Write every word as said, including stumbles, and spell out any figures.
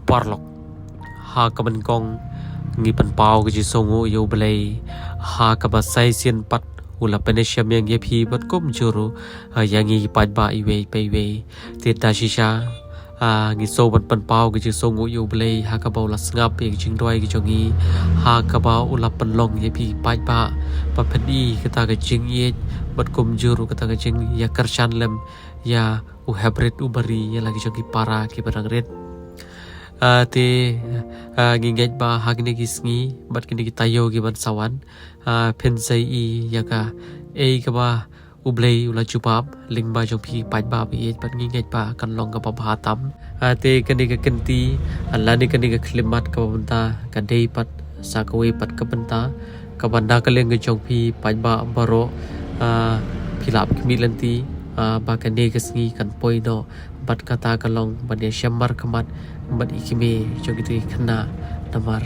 Paralok, ha kaba nyngkong ngi pynpaw ka jingsngewnguh ïa U Blei ha kaba sa shisien pat u la pynïashem ïa ngi, ïa phi bad kumjuh ruh ïa ngi ki paidbah iwei pa iwei. Te da shisha ngi sngewbha ban pynpaw ka jingsngewnguh ïa U Blei ha kaba u la sngap ïa ka jingduwai ka jong ngi, ha kaba u la pynlong ïa phi ki paidbah ba phin i kata ka jingïeit bad kumjuh ruh kata ka jingïakyrshan lem ïa u hapdeng u bari ïa la ki jong ki para kiba dang rit. Te ngi ngeit ba ha kine ki sngi bad kine ki taïew ki ban sa wan, phin sa ïohi ïa kaei kaba U Blei u la jubab lyngba jong phi paidbah ba ïeit, bad ngi ngeit ba kan long kaba bha tam. Te kane ka kynti lane kane ka khyllipmat kaba mynta ka dei pat sa kawei pat ka bynta kaba na ka liang ka jong phi paidbah baroh, phi lah khmih lynti ba kane ka sngi kan poi noh bad kata ka long ban ïashem markhmat bad i kmie jong kita ki khynnah namar